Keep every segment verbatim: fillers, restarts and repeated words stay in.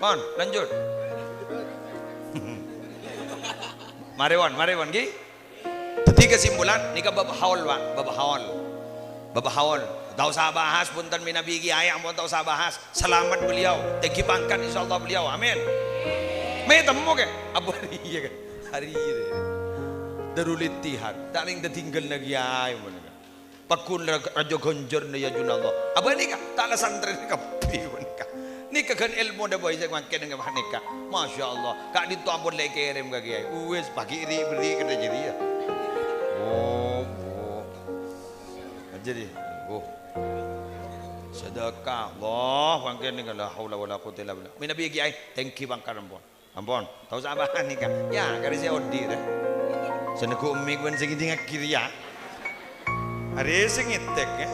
Pon, lanjut. Mari, pon, mari, pon, ghi. Dhâddhi, kesimpulan, nèka bab haul, Pak, bab haul. Bab haul. Ta' osa bahas, bhunten, mènabi kèyaè, ampon ta' osa bahas. Selamat beliau, tèngghi pangkat, insyaallah beliau. Amin. Mè' temmo, kè? Apa iya, kè? Hari ini. Darul Intihar. Ta' nèng dhâddhi ghellâ' kèyaè, mon. Pagghun ra-, raja ganjârna, ya junallah. Apa nèka? Ta' la santrèna kabbhi, mon, nèka. Nèka ghân èlmona bhâi sè mangkèn nèka, Pak, nèka. Masya Allah. Ka'dinto ampon la èkèrèm ka kèyaè. Uwis, paghi' ri'-, bherri' ka jârèya. Oh, oh. Jadi, oh. Sedekah. Allah, mangkèn nèka la haula wala quwwata illa billah. Mènabi kèyaè, tèngghi pangkat ampon. Ampon, ta' osa bahas nèka. Ya, karè sè odi' rè. Sè neggu' mik bân sè ngèdingngaghi rèya. Arè sè ngètèk, ya.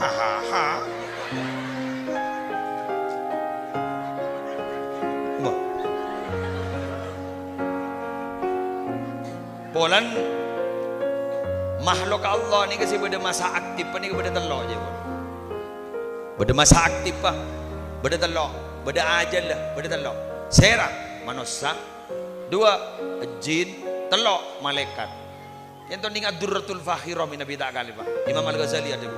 Hahaha. Wah. Polana makhluk Allah nèka sè bâdâ masa aktif nèka bâdâ tello', jâ, pon. Bâdâ masa aktiffa, bâdâ tello', bâdâ ajâlla, bâdâ tello'. Sèra, manossa. Duwâ', jin. Tello', malaèkat. Ènto nèng Ad-Durratul Fakhirah mènabi ta' kalèppa. Imam Al-Ghazali adhâbu.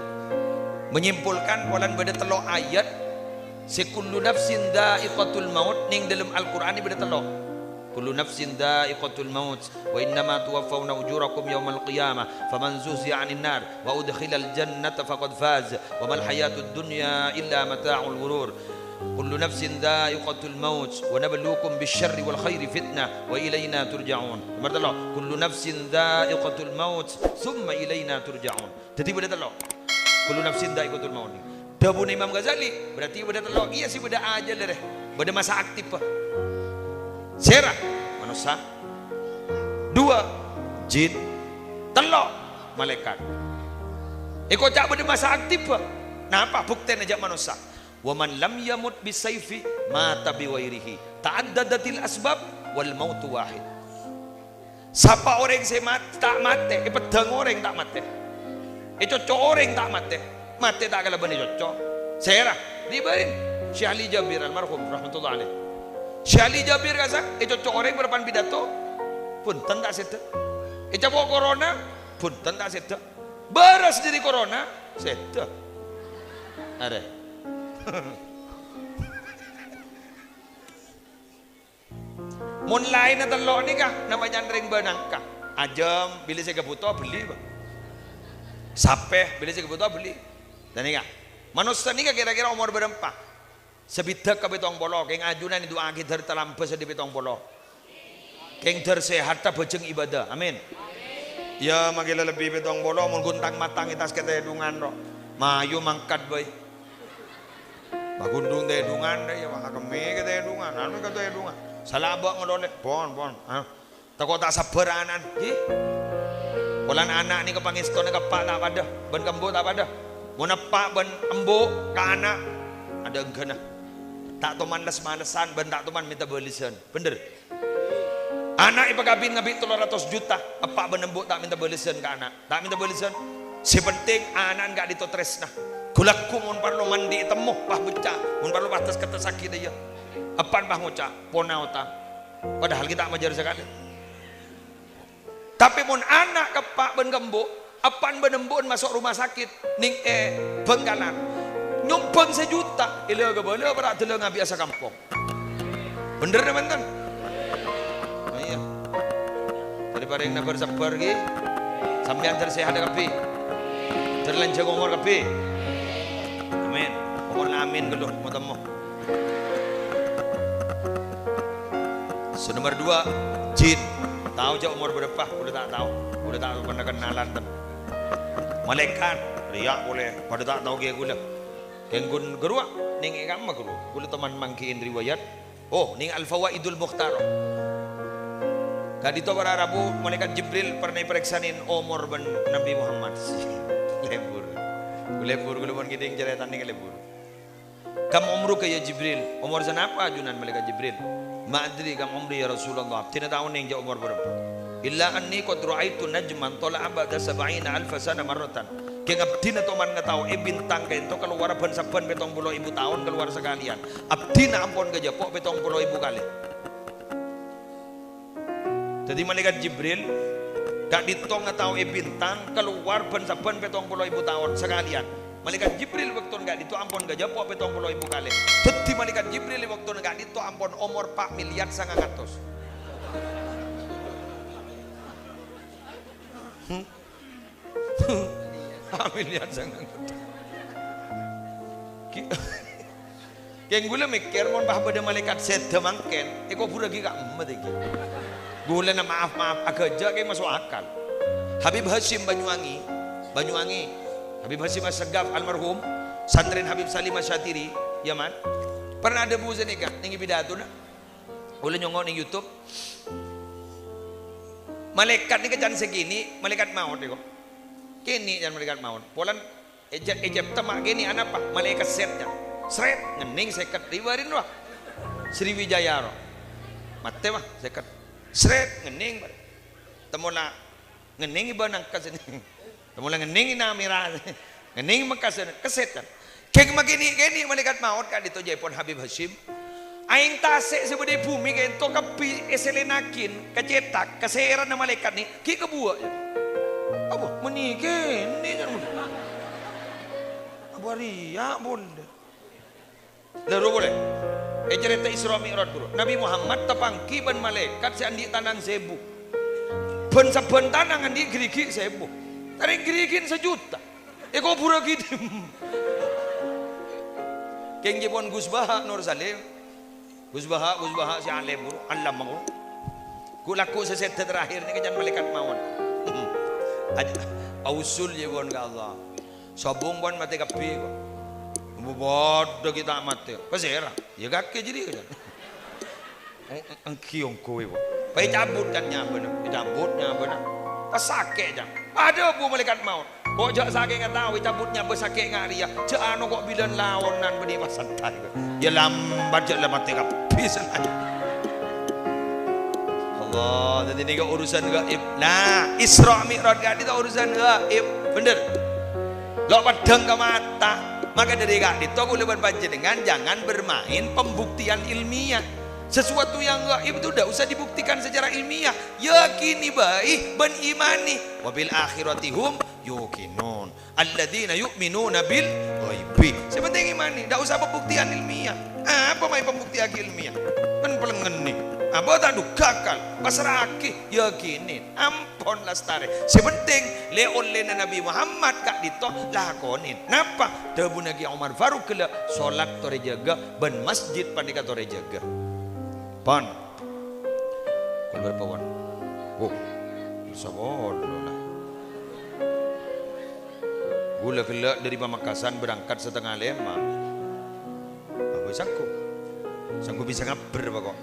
Menyimpulkan polana bâdâ tello' ayat sè kullu nafsin dha'iqatul maut nèng dâlem Al-Qur'an bâdâ tello'. Kullu nafsin dha'iqatul maut. Wa innama tuwaffawna ujurakum yaumal qiyamah, faman zuhziha 'anin nar wa udkhilal jannata faqad faz, wa mal hayatud dunya illa mata'ul ghurur. Kullu nafsin dha'iqatul maut, wa nabluukum bisyarri wal khairi fitnah, wa ilaina turja'un. Nomor tello', kullu nafsin dha'iqatul maut, tsumma ilaina turja'un. Dhâddhi bâdâ tello'. Kullu nafsin dha'iqatul maut. Dhâbuna Imam Ghazali, berarti bâdâ tello', iyâ sè bâdâ ajâlla rè. Bâdâ masa aktiffa. Sèra, manossa. Duwâ', jin. Tello', malaèkat. Èkoca' bâdâ masa aktiffa. Napa buktèna jâ' manossa? "Wa man lam yamut bisaifi mata bighairihi. Ta'addadatil asbab wal mautu wahid." Sapa orèng sè mat-, ta' matè, èpeddhâng orèng ta' matè. Ècocco' orèng ta' matè. Matè ta' kalabân ècocco'. Sèra, ri' bâ'na. Syekh Ali Jabir almarhum, rahmatullah alaih. Syekh Ali Jabir kassa', ècocco' orèng parappa'na pidato. Bhunten ta' sèdhâ. Ècapo' corona, bhunten ta' sèdhâ. Bârâs dâri corona, sèdhâ. Arè. Mon laènna tello' nèka, napa nyarèng bân angka. Ajâm, bilâ sè èkabhuto, bellè, Pak. Sapè, bilâ sè èkabhuto, bellè. Ghânèka, manossa nèka kèra-kèra omor bârâmpa? Sabidhâk ka pèttong polo, kèng ajunan èdu'aaghi dhâr talambâs dâri pèttong polo. Kèng dhâr sehatta bhâjâng ibadah. Amin. Iyâ, mangkèn la lebbi pèttong polo, mon ghun tang-matang ètas katèdungan, ro. Mayu mangkat bhâi. Magundung tèdungan, dâ', iyâ, Pak. Akemmè katèdungan, anu katèdungan. Sala abâ' ngalolè. Pon, pon. Ah. Tako' ta' sabbhâr ana'na, ghi? Polana ana' nèka pangèstona ka eppa' ta' padâ, bân ka embu' ta' padâ. Mon eppa' bân embu' ka ana', adâ' èngghâna. Ta' toman les-malesan bân ta' toman mènta bâlessan. Bhender? Ana' èpakabin ngabi' tello ratos juta, eppa' bân embu' ta' mènta bâlessan ka ana'. Ta' mènta bâlessan. Sè pentèng ana'na ka'dinto tarèsna. Ghu-lagghu mon parlo mandi ètemmo, pas bâcca. Mon parlo pas tes-kettessaghi dâ' iyâ. Eppa'na pas ngoca', "Pona otang." Padahal ghi' ta' majâr sakalè. Tapè mon ana' ka eppa' bân ka embu', eppa'na bân embu'na maso' rumah sakit, nèng è Bhângkalan. Nyombhâng sajuta, èla kabâlâ para' dâlâ ngabi'â sakampong. Bhender napa bhunten? Oh, iyâ. Dhâri parèngna bâr-sabbhâr, ghi. Sampèyan dhâr sehat kabbhi. Dhâr lanjhâng omor kabbhi. Amin. Pokokna amin ghâllu, mo-temmo. Sè nomer dua, jin. Tao jâ' omor bârâmpa? Kaulâ ta' tao. Kaulâ ta' pernah kennalan, ten. Malaèkat, rèya polè, padâ ta' tao kèya kaulâ. Kèng ghun ghâruwa, nèng è kamma ghâruwa. Kaulâ toman mangghi'in riwayat. Oh, nèng Al-Fawaidul Mukhtarah. Ka'dinto para rabu, Malaèkat Jibril pernah èparèksanè omor bân Nabbhi Muhammad. Lebur. Lebur, kaulâ mon ngèdhing carètana nèng lebur. "Kam umruka ya Jibril?" "Omor sanapa ajunan, Malaèkat Jibril?" "Ma adri kam umri ya Rasulullah." Abdhina ta' onèng jâ' omor bârâmpa. "Illa anni qad ra'aitu najman thala'a ba'da sab'ina alfa sana marratan." Kèng abdhina toman ngataoè bintang ka'ènto kalowar bân-sabbhân pèttong polo èbu taon kalowar sakalèyan. Abdhina ampon kajâpo' pèttong polo èbu kalè. Dhâddhi, Malaèkat Jibril ka'dinto ngataoè bintang kalowar bân-sabbhân pèttong polo èbu taon sakalèyan. Malaèkat Jibril bâktona ka'dinto ampon kajâpo' pèttong polo èbu kalè. Dhâddhi, Malaèkat Jibril bâktona ka'dinto ampon omor pa' milyar sangang atos. Hmm? Amin, ya, jangan. Ki-, kèng ghulâ mèkkèr, mon pas bâdâ malaèkat sèdhâ mangkèn, èkobhurraghi ka'emma, ghi. Ghulâna maaf-maaf, aghâjâ' kèng maso' akal. Habib Hasyim Banyuwangi, Banyuwangi. Habib Hasyim Assegaf almarhum, santrèna Habib Salim Asyatiri, Yaman. Pernah adhâbu sanèka, nèng pidatona. Ghulâ nyongngo' nèng YouTube. Malaèkat nèka can sè kènè', malaèkat maot nèko. Kènè' can malaèkat maot. Polana èjâ-, èjâ temma' kènè', anapa? Malaèkat sèt, can. Srèt, ngennèng sèket. Riwarin rowa. Sriwijaya rowa. Matè, mah, sèket. Srèt, ngennèng, bar. Temmola ngennèng bân angka sènè. Temmola ngennèng namèra. Ngennèng mangkasèn, kesèt, can. Kèng makènè'-kènè' malaèkat maot ka'dinto jâèpon Habib Hasyim. Aèng tasè' sè bâdâ è bhumè ka'dinto kabbhi èsèlènaghi, kacètak, kasèrana malaèkat nè, ghi' kabuwâ', can. Apa? Mènè kènè', can. Apa rèya, polè? Lârâ polè. È carèta Isra Mi'raj, buru. Nabi Muhammad tapangghi bân malaèkat sè andi' tanang sèbu. Bân-sabbhân tanang andi' ghârighi' sèbu. Tarèng ghârighi'na sajuta. Èkobhurraghi dimma? Kèng jâèpon Gus Baha Nur Salim. Gus Baha, Gus Baha sè alèm, buru. Allamma, buru. Ghu-, lagghu' sè sèdhâ terakhir nèka can malaèkat maot. Aj-, ausul jâèpon ka Allah. Sobung pon matè kabbhi, kok. Bâdâ ghi' ta' matè. Pasèra? Yâ, kakè jârèya, can. Eng-, engghi ongghu, kok. Pas ècabut, can, nyabâna. Ècabut nyabâna. Pas sakè', can. Adhâbu malaèkat maot. Kok jâ' sakènga tao ècabut nyabâ sakè' nga' rèya. Jâ' ano kok bilân laonan bânnè pas santai, kok. Yâ, lambat jâ' la matè kabbhi, san. Allah, dhâddhi nèka urusan gaib. Nah, Isra Mi'raj ka'dinto urusan gaib. Bhender. Lo' peddhâng ka mata. Maka dhâri ka'dinto kaulâ bân panjhennengan jangan bermain pembuktian ilmiah. Sesuatu yang gaib itu ndak usah dibuktikan secara ilmiah. Yakini bhâi bân imani. Wa bil akhirati hum yuqinun. Alladzina yu'minuna bil ghaibi. Sè penting imani, ndak usah pembuktian ilmiah. Apa maè pembuktian ilmiah? Kan pelengngenè. Apa ta' duga akal? Pasra'aghi, yakini. Ampon lastarè. Sè penting, lè-ollèna Nabi Muhammad ka'dinto lakonè. Napa? Dhâbuna Kè Umar Faruq ghellâ', solat torè jâgâ, bân masjid panèka torè jâgâ. Pon. Pukul berapa, pon? Oh, sapolo, nah. Ghulâ ghellâ' dhâri Pamekasan berangkat setengah lèma. Apa sanggup? Sanggup bisa ngabbher apa kok?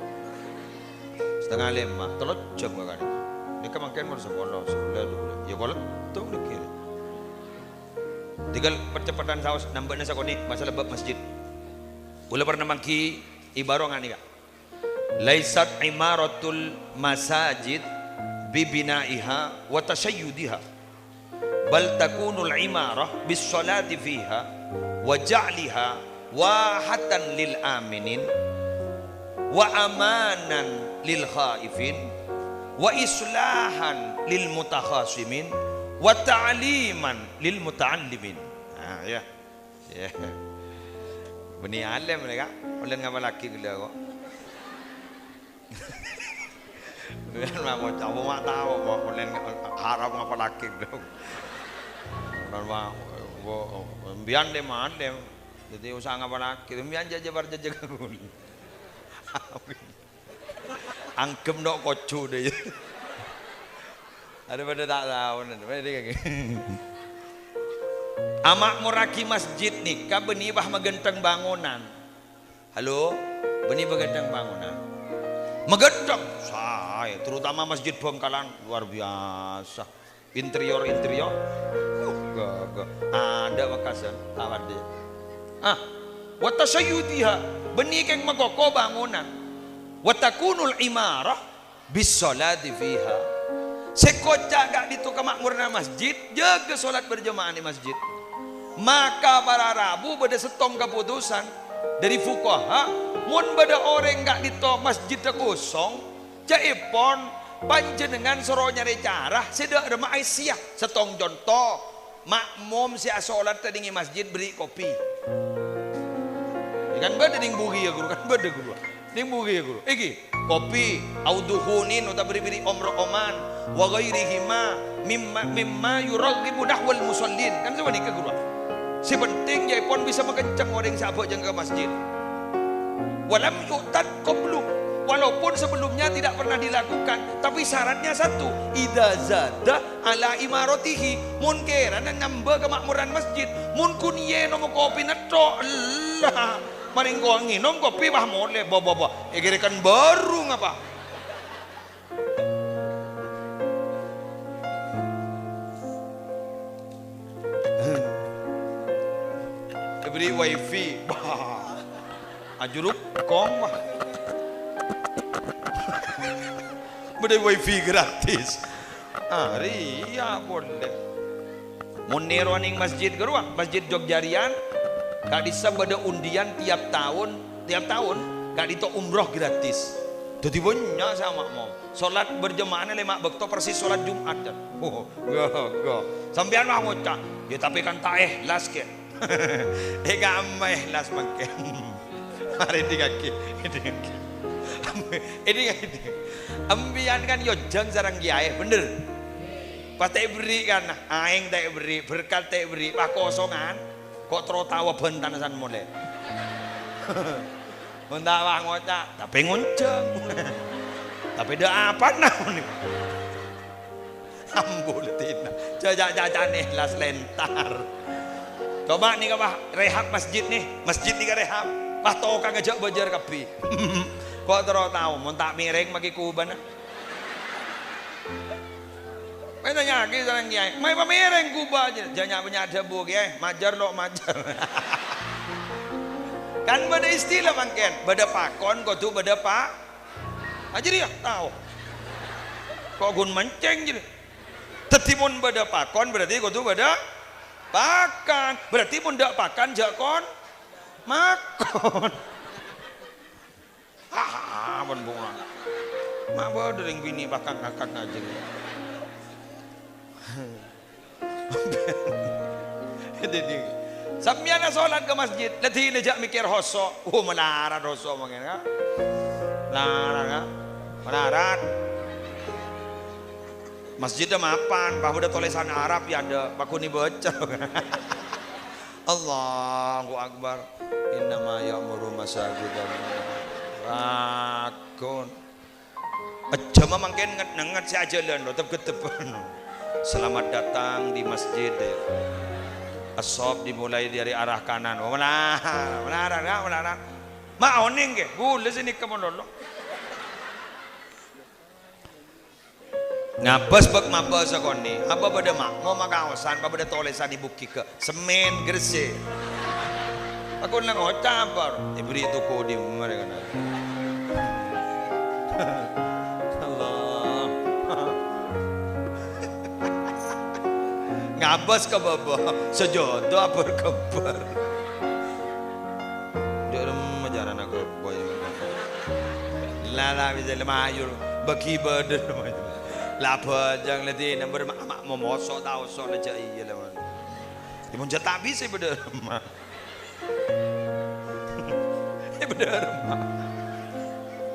Setengah lèma, tello jam kakè. Nèka mangkèn mon sapolo, sabellâs, dua belas. Yâ, kok letto nèka. Tinggal percepatan saos, nambâna sakonè', masalah bab masjid. Ghulâ pernah mangghi ibarat ngènè, Kak. Laisat imaratul masajid bi bina'iha wa tasyayyudiha. Bal takunul imarah bis sholati fiha wa ja'liha wahatan lil aminin wa amanan lil khaifin wa islahan lil mutakhasimin wa ta'liman lil muta'allimin. Nah, ya. Ya. Bânnè alèm nèka, ollè ngapallaghi ghellâ' kok. Biar mah mau coba mak tahu, mau ollè nga-, harap ngapallaghi ghellâ'. Kan, Pak, bu-, biar deh, Mak, deh. Jadi usah ngapallaghi, biar jajah, biar jajah. Anggep nok kocu deh. Ada pada tak tahu nih, pada kayak gini. Amakmurraghi masjid nèka bânnè pas maghânteng bangunan. Halo, bânnè maghânteng bangunan. Maghânteng, saè, terutama Masjid Bangkalan, luar biasa. Interior-interior, uh, gagah. Ada bekasan, awan dia. Ah, wa tasyayyudiha, bânnè kèng makoko bangunan. Wa takunul imarah bis sholati fiha. Sè koca' ka'dinto kama'moranna masjid, jâgâ sholat berjamaah è masjid. Maka para rabu bâdâ sèttong kaputusan dâri fuqaha, mon bâdâ orèng ka'dinto masjiddhâ kosong, ca'èpon panjhennengngan soro nyarè cara sè dâ' remma aèssèya. Sèttong conto, ma'mum sè asolat tadhing è masjid bherri' kopi. Yâ kan bâdâ nèng Bugia, Ghuru, kan bâdâ, Ghuru. Nèng Bugia, Ghuru. Iki, kopi, au dukhunin, otabâ bherri'-bherri' om-ro'oman, wa ghairihima mimma, mimma yuraghibu nahwal musallin. Kan sapanèka, Ghuru. Sè penting, ca'èpon bisa makenceng orèng sè abhâjâng ka masjid. Walam yu'tad qablu, walaupun sebelumnya tidak pernah dilakukan, tapi syaratnya satu, idza zada ala imaratihi, mon kèrana nambâ kama'moran masjid, mon ghun iyâ nomo kopi nètto, ella, maring ko-, ngènom kopi, wah, molè, ba, ba, ba, èghârèkan bhâru ngapa? Èbherri' wifi. Bah. Ajuruk kong, bah. Bâdâ wifi gratis. Ah, rèya polè. Mon nèro nèng masjid, ghâruwa, Masjid Jogja rèyan, ka'dissa' bâdâ undian tiap taon, tiap taon, ka'dinto umroh gratis. Dhâddhi bânnya' sè ama'mom. Sholat berjamaahnya lèma' bâkto persis sholat Jumat, kan. Oh, gâ-, gâ. Sampèyan mah ngoca', "Yâ, tapè kan ta' èhlas, kè." È, kamma èhlas mangkèn. Mari èdingngaghi, èdingngaghi. Èdingngaghi. Empèyan kan yâ jhâng sareng kèyaè, bhender? Pas ta' èbherri' kan, aèng ta' èbherri', berkat ta' èbherri', pas kosongan, ko' terro tao bhântana san molè. Mon ta' wah ngoca', tapè ngonjhâng. Tapè dâ' apana? Ambu tina. Ca-, ca-, cacana èhlas lèntar. Coba nèka, wah, rehab masjid nè. Masjid nèka rehab. Wah, tokang ajâ' bâjâr kabbhi. Ko' terro tao, mon ta' mèrèng makè kubâna. Mè' tanya'aghi sareng kèyaè, "Mayu pamereng kubâ?" Jâ-, jâ-, nya-, nya-, dhâbu kèyaè, "Majâr, lo', majâr." Kan bâdâ istilah mangkèn, bâdâ pakon kodhu bâdâ pa-, ah, jârèya, tao. Ko' ghun mancèng jârèya. Dhâddhi mon bâdâ pakon berarti kodhu bâdâ pakan. Berarti mon dâ' pakan jâ' kon makon. Ah, bân bunga. Ma' bâdâ rèng binè' pakak-kakak ngajhi. Dhâddhi, sampèyan asolat ka masjid, la dhina jâ' mèkkèr hoso'. Oh, malarat hoso' mangkèn, ka'. Malarat, ka'. Malarat. Masjidda mapan, pas bâdâ tolèsan Arab, yâ, adâ', paghun èbâca. Allahu Akbar. Innama ya'muru masajidallah. Paghun. Ejjhâmma mangkèn nget-nenget sè ajhâlân, lo, tep-kettepan. Selamat datang di masjid. As-shaf dimulai dari arah kanan. Oh, malarat, malarat, malarat. Ma' onèng, ghi? Ghulâ sè nèka malolo. Ngabâs bâk mabâ sakonè', apa bâdâ ma'mom makaosan, apa bâdâ tolèsan è bukigghâ, "Semmèn Gresik." Aku nang ngoca' apa, "Èbherri' toko dimma rè kana'?" Allah. Ngabâs ka bâbâ, sajâdâ abâr-ghâbâr. Dâ' remma carana ghâbây. La, la, bisa lè mayu, bâgi bâdâ. La bâjâng la dina bâr ma', ma' momoso' ta' oso' la jâ' iyâ la, mon. Yâ, mon jâ' ta' bisa bâdâ remma. Yâ, bâdâ remma.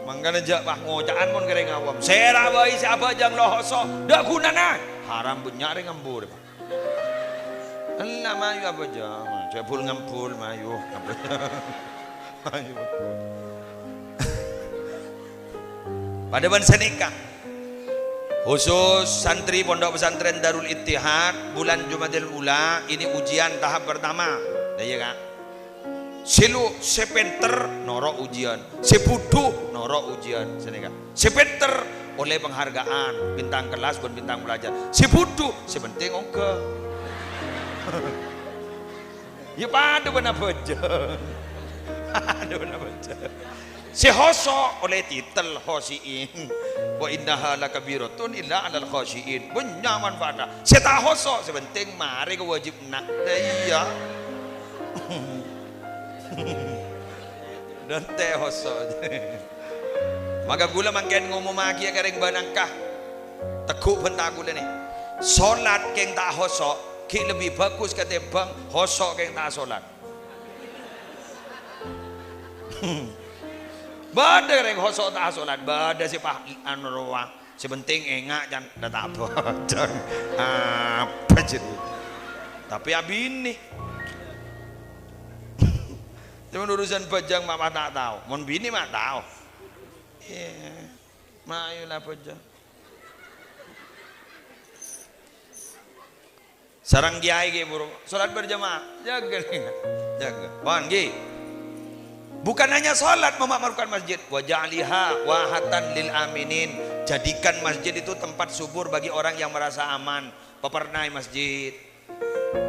Mangkana jâ' pas ngoca'an mon ka rèng awam. Sèra bhâi sè abâjâng la oso', dâ' ghunana. Haram bânnya' rèng ambu, rè, Pak. Ella mayu abâjâng, cè' bul-ngambul mayu. Mayu. Padâ bân sanèka. Khusus santri Pondok Pesantren Darul Ittihad, bulan Jumadil Ula ini ujian tahap pertama. Lah, iyâ, Kak? Sè lo-, sè pènter noro' ujian, sè bhudhu noro' ujian, sanèka. Sè pènter ollè penghargaan, bintang kelas bân bintang pelajar. Sè bhudhu, sè penting ongghâ. Yâ padâ bân abâjâng. Padâ bân abâjâng. Sè hoso' ollè titel khosyi'in. "Wa innaha lakabiratun illa 'alal khosyi'in." Bânnya' manfaatna. Sè ta' hoso', sè penting marè ka wajibna. Lah iyâ. Dântè' hoso'. Maka ghulâ mangkèn ngomommaghiyâ ka rèng bânangka. Tegghu' bhânta ghulâ nè. Solat kèng ta' hoso', ghi' lebbi bhâghus katèmbhâng hoso' kèng ta' solat. Bâdâ rèng hoso' ta' asolat, bâdâ sè pa-, anu rowa. Sè penting enga' can, la ta' bâdâ. Apa jadi? Tapè abinè. Cuman urusan bhâjâng ma' ta' tao. Mon binè ma' tao. Iyâ. Mayu la bhâjâng. Sareng kèyaè ghi' buru. Salat berjamaah. Jâgâ, jâgâ. Pon, ghi. Bukan hanya salat, memakmurkan masjid. "Wa ja'aliha wahatan lil aminin." Jadikan masjid itu tempat subur bagi orang yang merasa aman. Papernaè masjid.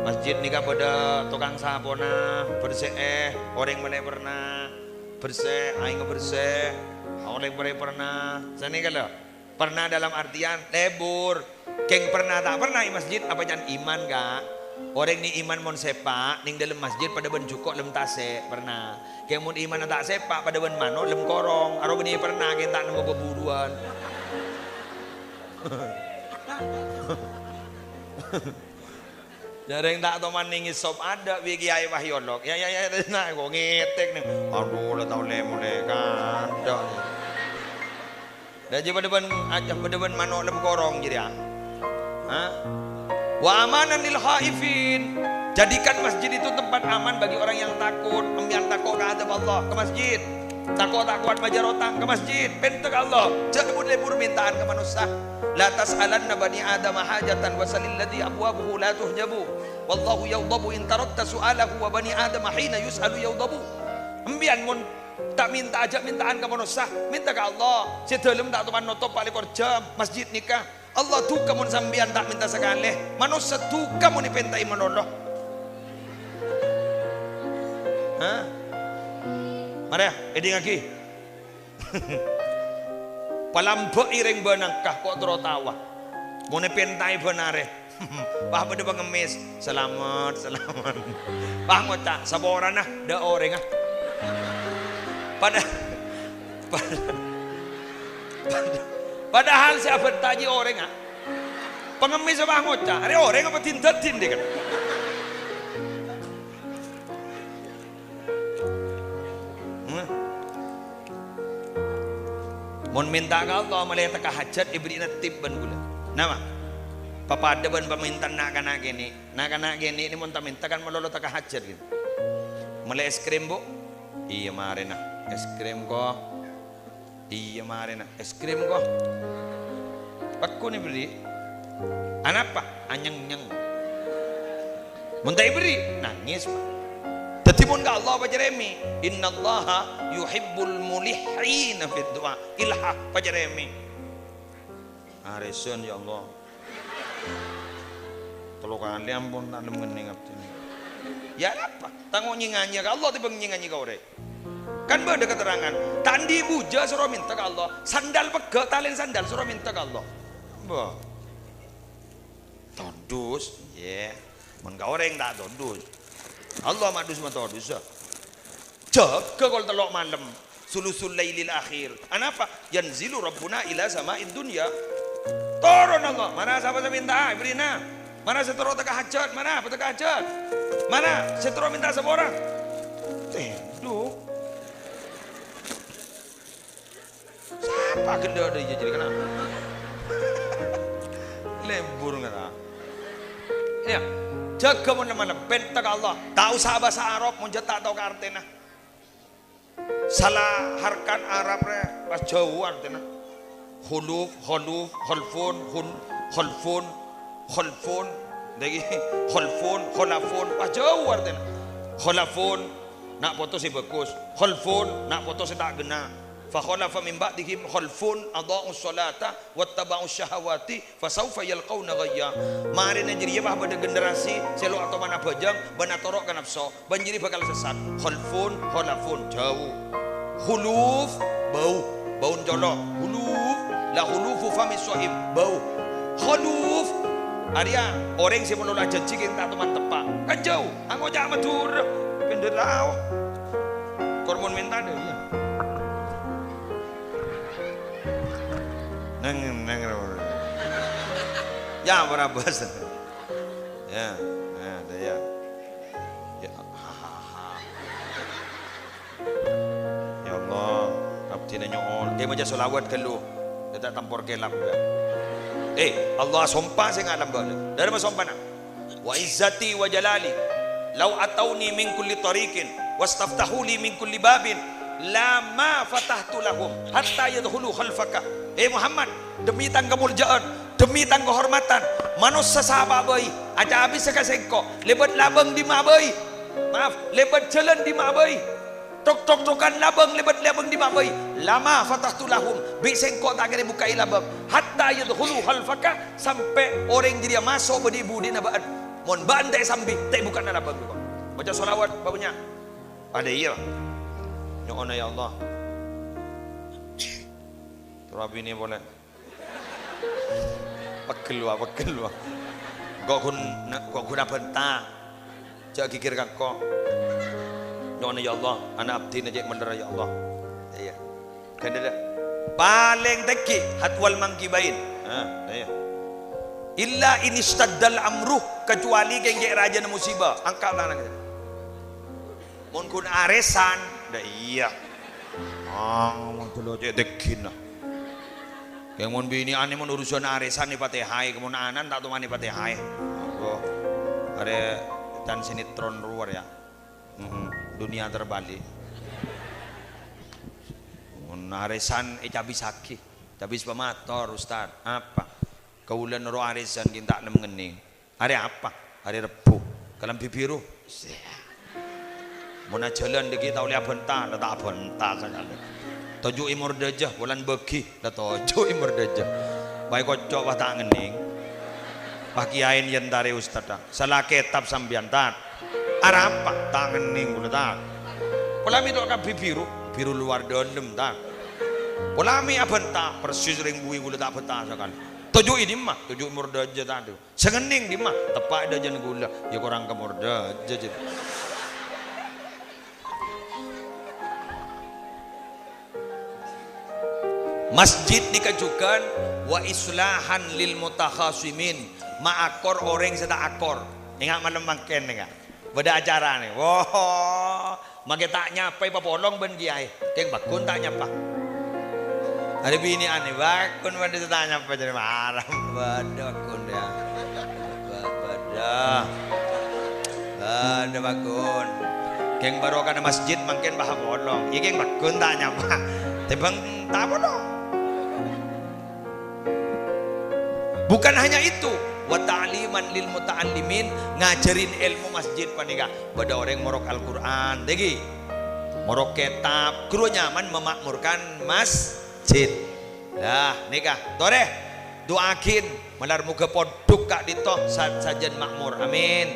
Masjid nèka bâdâ tokang sapona, bersè'è, orèng malè perna, bersè, aèng bersè, orèng malè perna. Sanèka lho. Perna dalam artian lebur. Kèng perna ta' perna è masjid, apa can iman, Ka'? Orèng nè iman mon sèpa', nèng dâlem masjid padâ bân jhuko' lem tasè', perna. Kèng mon imanna ta' sèpa', padâ bân mano' lem korong. Aro bânnè perna, kèng ta' nemmo paburuwân. Jhârèng ta' toman nèngès sop adâ' bi' Kèyaè Wahyolok. Ya, ya, ya, na, kok ngètèk nèng. Adu, la tao lè-molè kandhâ. Dâ' jiyâ padâ bân, aja padâ bân mano' lem korong jârèya. Hah? "Wa amanan lil khaifin." Jadikan masjid itu tempat aman bagi orang yang takut. Sampèyan tako' ka adhâb Allah, ka masjid. Tako' ta' kowat majâr otang, ka masjid. Pènta ka Allah. Jhâ' lebur-lebur mènta'an ka manossa. "La tas'alanna bani Adama hajatan wa salil ladzi abwabuhu la tuhjabu. Wallahu yaghdabu in tarakta su'alahu wa bani Adama hina yus'alu yaghdabu." Sampèyan mon ta' mènta, jhâ' mènta'an ka manossa, mènta ka Allah. Sè dâlem ta' toman notop pa' lèkor jam, masjid nèka. Allah duka mon sampèyan ta' mènta sakalè. Manossa duka mon èpèntaè malolo. Hah? Marè, èdingngaghi. Palambâ'i rèng bânangka, ko' terro taowa. Mon èpèntaè bân arè. Wah, padâ pangemmès. Salamet, salamet. Wah, ngoca', saporana, dâ' orèngnga. Padâ-, padâ-, padâ-, padahal sè abhânta jiyâ orèngnga. Pangemmès wah ngoca', arè orèng apa din-dâdin, dhi kan? Hah? Mon mènta ka Allah, malè teka hajat, èberri'na tip bân ghulâ. Napa? Papadâ bân pamèntana na'-kana' kènè'. Na'-kana' kènè' nè mon ta' mènta kan malolo teka hajat, gitu. Mellè es krim, Bu? Iyâ, marèna. Es krim, ko'. Iyâ, marèna. Es krim, ko'. Pagghun èberri'. Anapa? Anyèng-nyèng. Mon ta' èberri', nangès, Pa'. Dhâddhi mon ka Allah pacarèmè, "Innallaha yuhibbul mulihhina fid du'a." Ilha, pacarèmè. Arèsan, ya Allah. Tello kalè ampon ta' lem ngennèng abdhina. Ya, anapa? Tango nyè-nganyè ka Allah tèmbhâng nyè-nganyè ka orèng. Kan bâdâ keterangan, ta' andi' bujâ soro mènta ka Allah, sandal pegghâ' talèn sandal soro mènta ka Allah. Bâh. Todus, iyâ. Mon ka orèng ta' todus. Allah ma' dus-matodus. Jâgâ kol tello' malem, sulusul lailil akhir. Anapa? Yanzilu Rabbuna ila sama'id dunya. Toron Allah, mara sapa sè mènta'a, èberri'na. Mara sè terro teka hajat, mara, teka hajat. Mara sè terro mènta saporana. Tèndhuk. Sapa ghellâ' dâ' iyâ jârèya kèna? Lebur ngara. Iyâ, jâgâ mon malem, pènta ka Allah. Ta' osa bhâsa Arab, mon jhâ' ta' tao ka artèna. Sala harkat Arab rè pas jhâu artèna. Khuluf, kholuf, kholfun, khul-, kholfun, kholfun. Dâggi' kholfun, kholafun, pas jhâu artèna. Kholafun, na' poto sè bhâghus. Kholfun, na' poto sè ta' ghenna'. "Fa khalafa min ba'dihim khalfun adha'us sholata wattaba'us syahawati fasawfa yalqauna ghayya." Marèna jârèya pas bâdâ generasi sè lo' atomana bhâjâng bân atoro' ka napso, bân jârèya bhâkal sessat. Khalfun, khalafun, jhâu. Khuluf, bâu, bâu colo'. Khuluf, la khulufu famis shaim, bâu. Khuluf, arèya orèng sè malolo ajhânjhi kèng ta' toman teppa'. Kan jâu, angoca' Madhurâ. Bhendher lao. Kor mon mènta dâ iyâ. Neng, neng, ya, para bos. Ya, ya, ada ya. Ya, ha, ha, ha. Ya Allah, abdhina nyo'on. Dhâ' maca sholawat ghâllu. Dhâddhi tampor kèlap, ya. Eh, Allah sompa sè ngalam bâ'na. Dhâri ma sompana? "Wa izzati wa jalali, lau atauni min kulli thariqin, wastaftahu li min kulli babin, lama fatahtu lahum, hatta yadkhulu khalfaka." Eh, Muhammad, demi tang kamoljâ'ân, demi tang kahormadhân, manossa sapa'a bhâi, acabisa ka sèngko', lèbât labâng dimma'a bhâi. Maaf, lèbât jhâlân dimma'a bhâi. Tok-toktokan labâng lèbât labâng dimma'a bhâi. Lama fatahtu lahum, bi' sèngko' ta' kèra èbukka'i labâng. Hatta yadkhulu khalfaka, sampè' orèng jârèya maso' bâdâ è budina bâ'ân. Mon bâ'ân ta' èsambi, ta' èbukka'ana labâng, ko'. Maca sholawat, bâbânnya'. Ada iyâ. Nyo'ona, ya Allah. Terro abinè polè. Pegghel, wa, pegghel, wa. Engko' ghun, engko' ghun abhânta. Jhâ' ghighir ka engko'. Nyo'ona, ya Allah, ana' abdhina cè' mellèr, ya Allah. Iyâ. Ghândhârâ. Palèng tèngghi, hatwal mangkibain. Ha, iyâ. Illa in istaddal amru, kecuali kèng cè' rajâna musiba. Angka' tangan. Mon ghun arèsan, dâ' iyâ. Ah, mon dulu cè' tèngghina. Kèng mon binè'an mon urusan arèsan èpatèhaè, kèng mon ana'na ta' toman èpatèhaè. Aduh. Arè tan sinetron rowa, ya. Mm-mm. Dunia terbalik. Mon arèsan ècabisaghi. Cabis pamator, Ustad. Apa? Kaulâ noro' arèsan kèng ta' nem ngennèng. Arè apa? Arè Rebbhu. Kalambhi biru. Sè. Mon ajhâlân dâggi' ta' ollè abhânta, la ta' abhânta sakalè. Toju'i mordâjâ, polana bâghi, la toju'i mordâjâ. Paè kocco' pas ta' ngennèng. Pas kiyaèn yèn tarè ustad, ta'. Sala kètab sampèyan, ta'. Arapa? Ta' ngennèng kaulâ, ta'. Pola mè' to' kabbhi biru, biru luar dâlem, ta'. Pola mè' abhânta, persis rèng buwi kaulâ ta' abhânta sakalè. Toju'i dimma? Toju'i mordâjâ, ta'. Sè ngennèng dimma? Teppa' è dâjâna kaulâ. Yâ korang ka mordâjâ, jâ. Masjid nèka jhughân wa islahan lil mutakhasimin, maakor orèng sè ta' akor. Enga' malem mangkèn nèka. Bâdâ acara nè. Woh. Makè ta' nyapa èpapolong bân kiyaè. Kèng pagghun ta' nyapa. Arè binè'an, pagghun bâdâ sè ta' nyapa jârèya mara. Bâdâ pagghun, yâ. Bâ-, bâdâ. Bâdâ pagghun. Kèng barokana masjid mangkèn bâ' apolong. Iyâ kèng pagghun ta' nyapa. Tèmbhâng ta' apolong. Bukan hanya itu, wa ta'liman lil muta'allimin, ngajhârin èlmo masjid panèka. Bâdâ orèng morok Al-Qur'an, tèngghi. Morok kètab, ghuru nyaman memakmurkan masjid. Lah, nèka, torè, du'aaghin, malar moghâ pondhuk ka'dinto sa-, sajân makmur. Amin.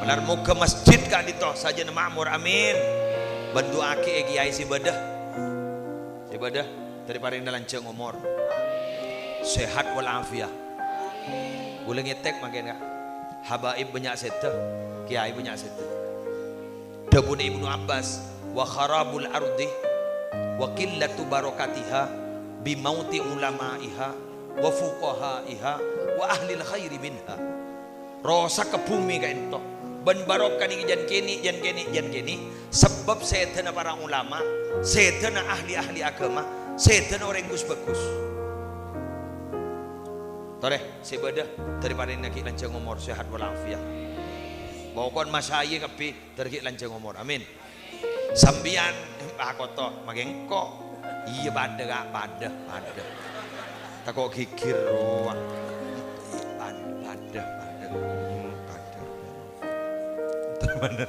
Malar moghâ masjid ka'dinto sajân makmur. Amin. Bân du'aaghi è kiyaè sè bâdâ. Sè bâdâ, dhâri parèngna lanjhâng omor. Sehat wal afiyah. Kaulâ ngètèk mangkèn, Ka'. Habaib bânnya' sèdhâ, kiyaè bânnya' sèdhâ. Dhâbuna Ibnu Abbas, "Wa kharabul ardi wa qillatu barakatiha bi mauti ulama'iha wa fuqahaiha wa ahlil khairi minha." Rosakka bhumè ka'dinto, bân barokana jân kènè', jân kènè', jân kènè', sabâb sèdhâna para ulama, sèdhâna ahli-ahli aghâma, sèdhâna orèng ghus-bhâghus. Torè, sè bâdâ, dhâri parèngna ghi' lanjhâng omor, sehat wal afiyah. Pokon masaè kabbhi, dhâri ghi' lanjhâng omor. Amin. Sampèyan, Pak Koto, maghi engko'. Iyâ, padâ, Ka', padâ, padâ. Tako' ghighir rowa. Pad-, padâ, padâ. Hmm, padâ.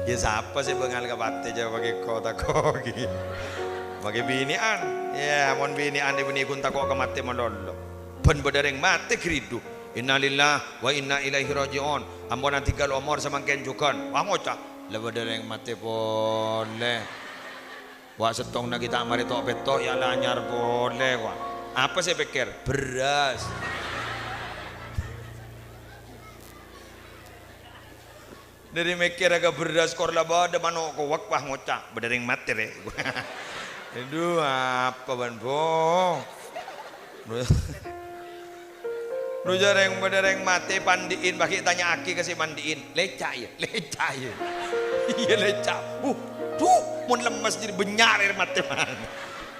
Yâ, sapa sè bângal ka patè, jâ' maghi engko' tako' ghi-, maghi binè'an. Yâ, mon binè'an, binè' ghun tako' ka matè malolo. Bân bâdâ rèng matè ghâridhu. Innalillahi wa inna ilaihi raji'un. Ampon adhinggal omor samangkèn jhughân. Wah, ngoca', "La bâdâ rèng matè polè." Wa', sèttongnga ghi' ta' marè to'-pètto', ya la anyar polè, wa'. Apa sè èpèkkèr? Bherrâs. Dhâri mèkkèr ka bherrâs, kor la bâdâ mano' kowèk, wa', ngoca', "Bâdâ rèng matè, rè." Adhu, apa bân, Bo? Dhu, jhâ' rèng, bâdâ rèng matè pandi'in, bâgi tanya'aghi ka sè mandi'in. Lèca', iyâ? Lèca', iyâ? Iyâ, lèca'. Uh, dhu, mon lemmes jârèya bânnya' rèng matè, man.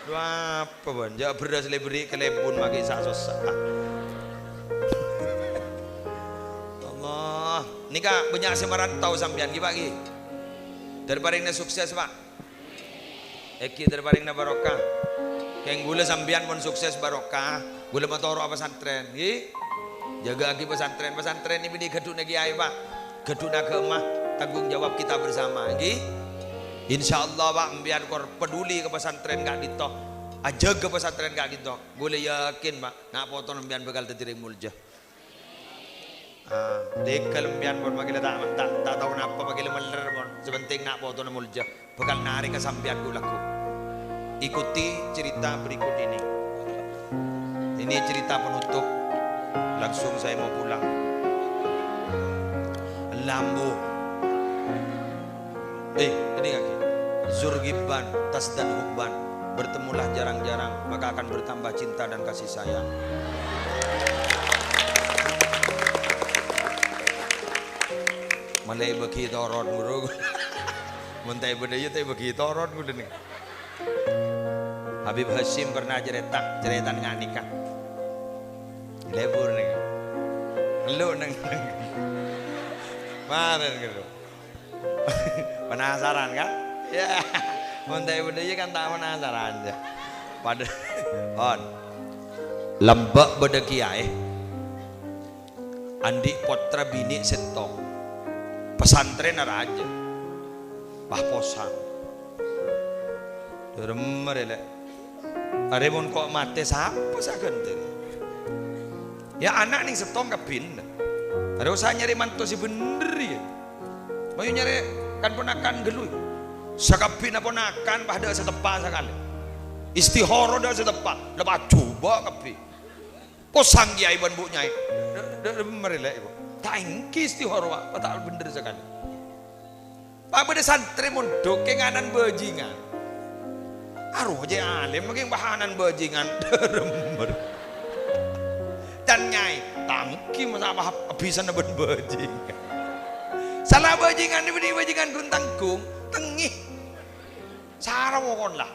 Dhu, apa, bân? Jhâ' bherrâs lè bherri' ka lèbun, ma' ghi' sa-, sossa. Allah. Nèka bânnya' sè marantau sampèyan, ghi, Pa', ghi? Dhâri parèngna sukses, Pa'. Èngghi, dhâri parèngna barokah. Kèng ghulâ sampèyan mon sukses barokah, ghulâ matoro'a pesantren, ghi? Jâgâ'aghi pesantren. Pesantren nèka bânnè ghâdhuwânna kèyaè, Pa'. Ghâdhuwânna aghâma, tanggung jawab kita bersama, ghi? Insyaallah, Pa', sampèyan kor peduli ka pesantren ka'dinto. Ajâgâ pesantren ka'dinto. Ghulâ yakin, Pa', na' potona sampèyan bhâkal dhâddhi rèng molja. Ah, tèghâl sampèyan pon, ma' ghi' la ta', ta', ta' tao napa, ma' ghi' la mellèr pon. Sè pentèng na' potona molja. Bhâkal narèka sampèyan ghu-lagghu. Ikuti cerita berikut ini. Ini cerita penutup. Langsung saya mau pulang. Lambu. Eh, ini lagi. Zur ghibban, tazdad hubban. Bertemulah jarang-jarang, maka akan bertambah cinta dan kasih sayang. Malè èbâghi toron, bro. Mon ta' èbâdâ, iyâ ta' èbâghi toron, ghulâ nèng. Habib Hasyim pernah cerita, cerita nèng ghânèka. Lebur nèng. Elu nèng. Marèn gitu. Penasaran, kan? Ya. Mon ta' èbâdâ, iyâ kan ta' penasaran, ya. Padâ-, pon. Lambâ' bâdâ kèyaè. Andi' pottra binè' sèttong. Pesantrenna rajâ. Pas posang. Dâremma rè, Lè'. Arè mon ko' matè, sapa sè aghântèna? Ya, ana' nèng sèttong kabbhina. Arè osa nyarè manto sè bhendher, ya. Mayu nyarè kan-ponakan ghâllu. Sakabbhina ponakan, pas dâ' sè teppa' sakalè. Istihara dâ' sè teppa', la pas jhubâ' kabbhi. Posang kèyaè bân bu' nyaè. Dâ-, dâ-, dâremma rè, Lè', ibu. Ta' èngghi istihara, Pak, ta' bhendher sakalè. Pak, bâdâ santrè mondhuk kèng ana'na bhâjingan. Arowa cè' alèm kèng pas ana'na bhâjingan. Dâremma. Can nyaè, ta' èngghi masa' pas abhisana bân bhâjingan. Sala bhâjingan, bânnè bhâjingan ghun-tangghung, tengngè. Sara wokon la.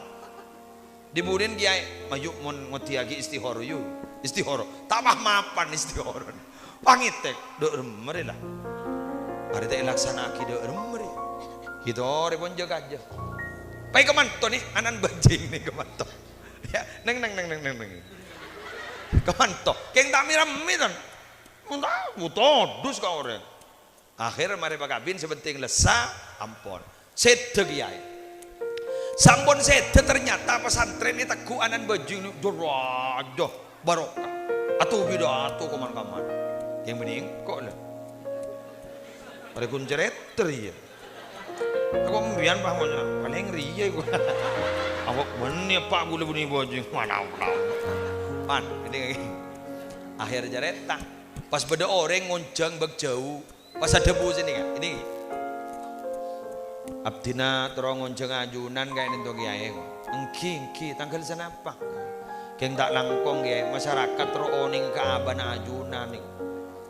Dhi-budhina kèyaè, mayu mon ngoddhiyâghi istihara, yu. Istihara. Ta' ma'-mapan istihara. Pangètèk, dâ' remma rè la. Arè ta' èlaksana'aghi dâ' remma rè. Ghi torè pon jâ-kajâ. Paè kamanto nè, ana'na bhâjing nè kamanto. Ya, neng, neng, neng, neng, neng, neng. Kamanto. Kèng ta' mè-rammè, ton. Mon ta', bu todus ka orèng. Akhèr marè pakabin, sè pentèng lessa, ampon. Sèdhâ kèyaè. Sampon sèdhâ, ternyata pesantren ètegghu' ana'na bhâjing, jârâ, jâ, barokah. Atu pidato kaman-kaman. Kèng bânnè engko' la. Arè ghun carèta rèya. Engko' mbiyan pas ngoca', palèng rèya iku. Awak bânnè, Pak, ghulâ bânnè bhâjing. Manaw-naw. Pan, ini lagi. Akhèr carèta. Pas bâdâ orèng ngonjhâng bâk jhâu. Pas adhâbu sè nèka, ini. Abdhina terro ngonjhâng ajunan ka'dinto kèyaè, ko. Èngghi, èngghi, tangghâl sanapa? Kèng ta' langkong, kèyaè, masyarakat terro onèng ka abâ'na ajunan nèko.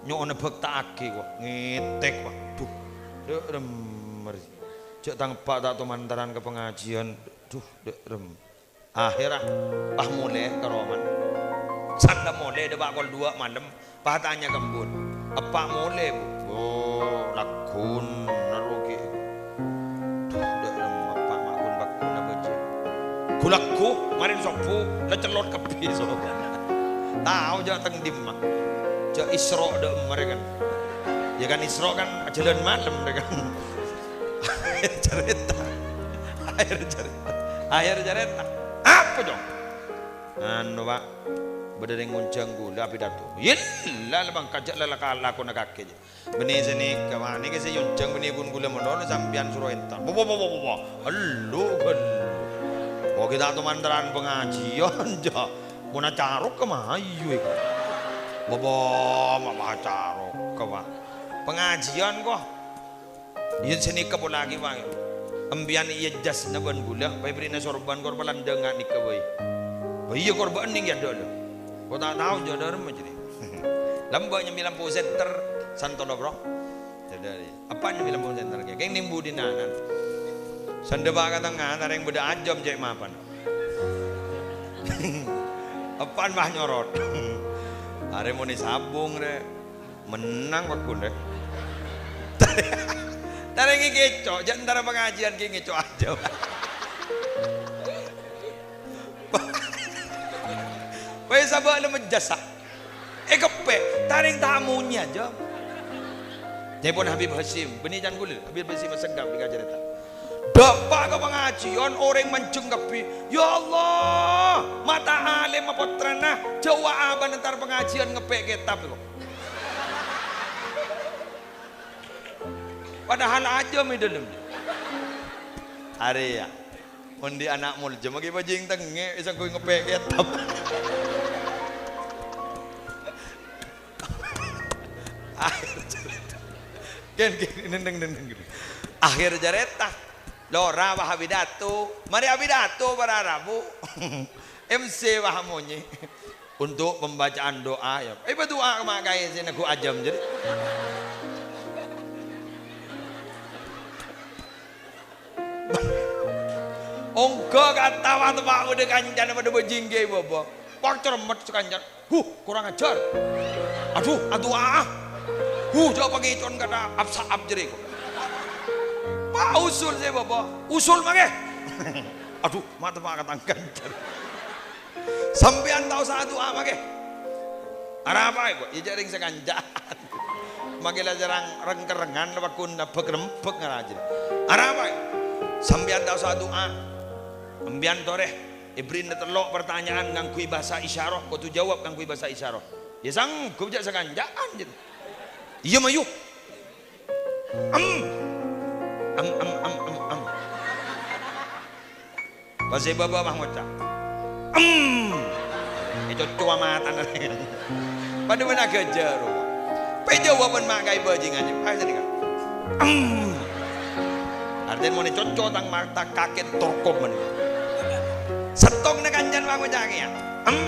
Nyo'ona bhâkta'aghi, ko. Ngètèk, waduh. Dâ' remma rè. Jhâ' tang eppa' ta' tomantaran ka pangajiân. Duh, dâ' remma. Akhèrra pas molè ka romana. Sangka molè dâpa' kol duwâ' malem, pas atanya ka embu'na, "Eppa' molè, Bu'?" "Oh, lagghuna rogi." "Duh, dâ' remma eppa' ma' ghun-pagghuna bhâjing. Ghu-lagghu, marèna sobbhu, la cellot kabbhi sobbhuna." Tao jhâ' teng dimma. Jhâ' Isra' dâ' remma rè kan. Ya kan Isra' kan ajhâlân malem rè kan. Akhèr carèta. Akhèr carèta. Akhèr carèta. Apa, Cong? Anu, Pak. Bâdâ rèng ngonjhâng ghulâ apidato. Yella, la mangkat jhâ' la, la, lakona kakè, jhâ'. Bânnè sè nèka, Pak. Nèka sè èonjhâng bânnè ghun ghulâ malolo sampèyan soro èntar. Bo, bo, bo, bo, bo, bo. Elu, ghâllu. Oke, ta' toman terran pangajiân, jâ'. Mon acarok ka mayu iku. Bâbâ, ma' acarok ka, Pak. Pangajiân, ko. Iyâ, sanèka polana, Pak. Empèyan iyâ jasna bân ghulâ, pas èbèrri'na sorban, kor palandhângnga nèka bhâi. Bâ iyâ, kor bâ'na nèng è adâ'na. Ko ta' tao jâ' dâremma jârèya. Lambâ' nyambi lampu senter, santolo, Bro. Jâ' dâri. Apa nyambi lampu senter kè? Kèng nèng budina, nan. Sandhâpa ka tengnga, narèng bâdâ ajâm cè' mapan. Apaan, Pak, nyorot? Arè monè sabung, rè. Mennang, Pak, ghun, rè. Tarèngè kèco', jâ' entara pangajiân kèng kèco' ajâm. Wes, sabâ' la mejjhâs, sa. Èkeppè', tarèng ta' monyè ajâm. Ca'èpon Habib Hasyim, bânnè can ghulâ, Habib Hasyim Assegaf nèka carèta. Dâpa' ka pangajiân, orèng manjheng kabbhi. "Ya Allah, ma' ta' alèm pottrana, jâ' wa abâ'na entar pangajiân ngeppè' kètab, ko." Padahal ajâm è dâlem. Arèya. Mon andi' ana' molja, maghi bâjing tengngè', èsangghuy ngeppè' kètab. Akhèr carèta. Kèng, kèng, nèng, nèng, nèng, nèng. Akhèr carèta. Lora, wah, apidato. Marè apidato para rabu. M C, wah, monyè. Untuk pembacaan doa, ya. Eh, berdoa ka ma' kaè sè neggu' ajâm, jârèya. Ongghâ kata, wa, teppa' bâdâ kancana padâ bâjingghâ, bâbâ. Pas cermet sakancana. "Huh, kurang ajar. Aduh, adu'a. Huh, jâ' pangècon kata ap-sa'ap jârèya, ko." Pas usul sè, bâbâ. "Usul mangkè." "Aduh, ma' teppa' ka tang kancana." "Sampèyan ta' osa adu'a, mangkè." "Arapa'a, ko'?" "Iyâ, jâ' rèng sakanca'an. Mangkè la jârâng reng-kerrengan, la paggun abâk-rembâk ngarajâ." "Arapa'a?" "Sampèyan ta' osa adu'a. Sampèyan torè, èbèrri'na tello' partanya'an ngangghuy bhâsa isyarah, kodhu jâwâb ngangghuy bhâsa isyarah." "Iyâ, sangghup, jâ' sakanca'an," jârèya. "Iyâ, mayu." "Em." "Em, em, em, em, em." Pas sè bâbâ pas ngoca', "Em!" Ècocowa matana. Padâ bân aghâjâr. Pas èjâwâb bân ma' kaè bâjingngâ, pas sanèka, "Em!" Artèna mon ècoco tang mata kakèt torkop men. Sèttongnga kancana pas ngoca' kèya, "Em!"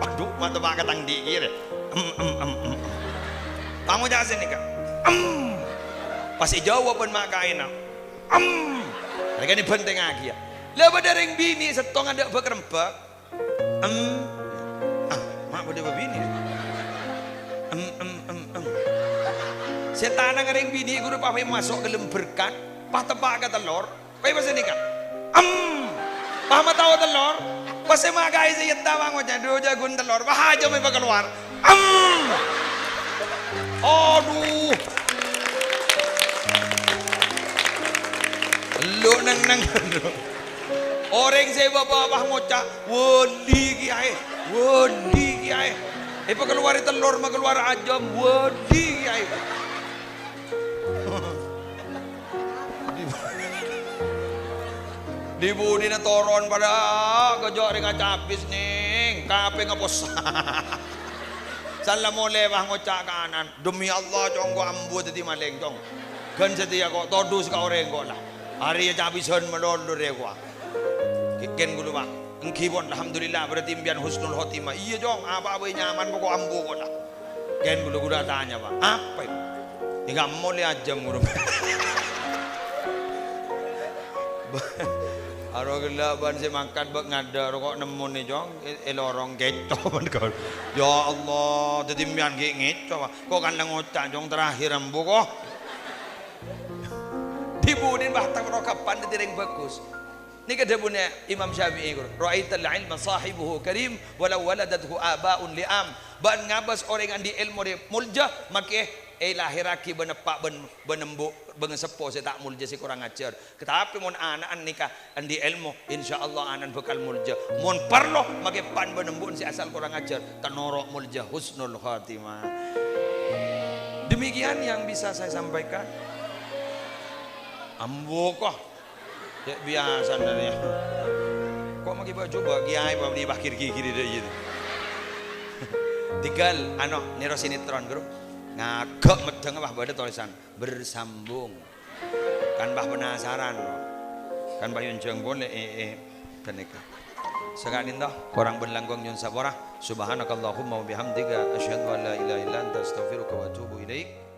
Aduh, ma' teppa' ka tang dhi' kèya. "Em, em, em, em, em." Pas ngoca' sanèka, "Em!" Pas èjâwâb bân ma' kaèna, "Em!" Arèya kan èbhântèngngaghi, ya. La bâdâ rèng binè' sèttong adâ' bâk-rembâk. "Em." Ah, ma' bâdâ bâbinè'. "Em, em, em, em." Sè tanang rèng binè' ghuru pas maso' ka dâlem berkat, pas teppa' ka tellor, pas sanèka, "Em." Pas matao tellor, pas sè ma' kaè sè èyetta pas ngoca', "Dhu, jâ' ghun tellor." Pas ajâm èpakalowar. Em! Aduh. Lu neng-neng. Orèng sè bâbâ pas ngoca', "Wali kèyaè, wali kèyaè." Èpakalowarè tellor, makalowar ajâm, "Wali kèyaè." Di-, di-budina toron padâ kèjhâ' rèng acabis, nèng, kapèngnga possa. San la molè, wah, ngoca' ka ana'na, "Demi Allah, Cong, ko' ambu dhâddhi malèng, Cong. Ghân satèya ko' todus ka orèng ko' la. Arèya cabisân malolo rèya ko'." Kè-, kèng ghulâ, Pak. Èngghi pon, alhamdulillah, berarti empèyan husnul khotimah. Iyâ, Cong, apa'a bhâi nyaman, pokok ambu ko' la. Kèng ghulâ, ghulâ atanya, Pak, "Apa èko?" Èngghi molè ajâm, ghulâ. Aro ghellâ' bân sè mangkat bâk ngadâ' ro ko' nemmonè, Cong, è, è lorong kèco bân kaulâ. Ya Allah, dhâddhi empèyan ghi' ngèco, Pak. Ko' kan la ngoca', Cong, terakhir ambu ko'. Di-budina, Pak, ta' ro kapan dhâddhi rèng bhâghus. Nèka dhâbuna Imam Syafi'i, ghuru, "Ra'aital ilma sahibuhu karim, walau waladathu aba'un li'am." Bâ'na ngabâs orèng andi' èlmo rè molja, makè èlahèrraghi bân eppa' bân, bân embu', bân seppo sè ta' molja, sè korang ajhâr. Tapè mon ana'na nèka andi' èlmo, insyaallah ana'na bhâkal molja. Mon parlo, makè eppa'na bân embu'na sè asal korang ajhâr, ta' noro' molja, husnul khatimah. Demikian yang bisa saya sampaikan. Ambu ko'. Cè' biyasana rèya. Mangkè bâ' jhubâ' kèyaè bâ' mènè pagghir-ghighir ḍâ' iyâ. Tinggal, ano, nèro sinetron, Bro. Ngagâ' meddhâng, wah, bâḍâ tolèsan bersambung. Kan bâ' penasaran, bro. Kan bâ' èonjhâng polè, eh, eh, ghânèka. Saka'ḍinto, korang bân langkong nyo'on sapora. Subhanakallahumma wa bihamdika, asyhadu an la ilaha illa anta, astaghfiruka wa atubu ilaik.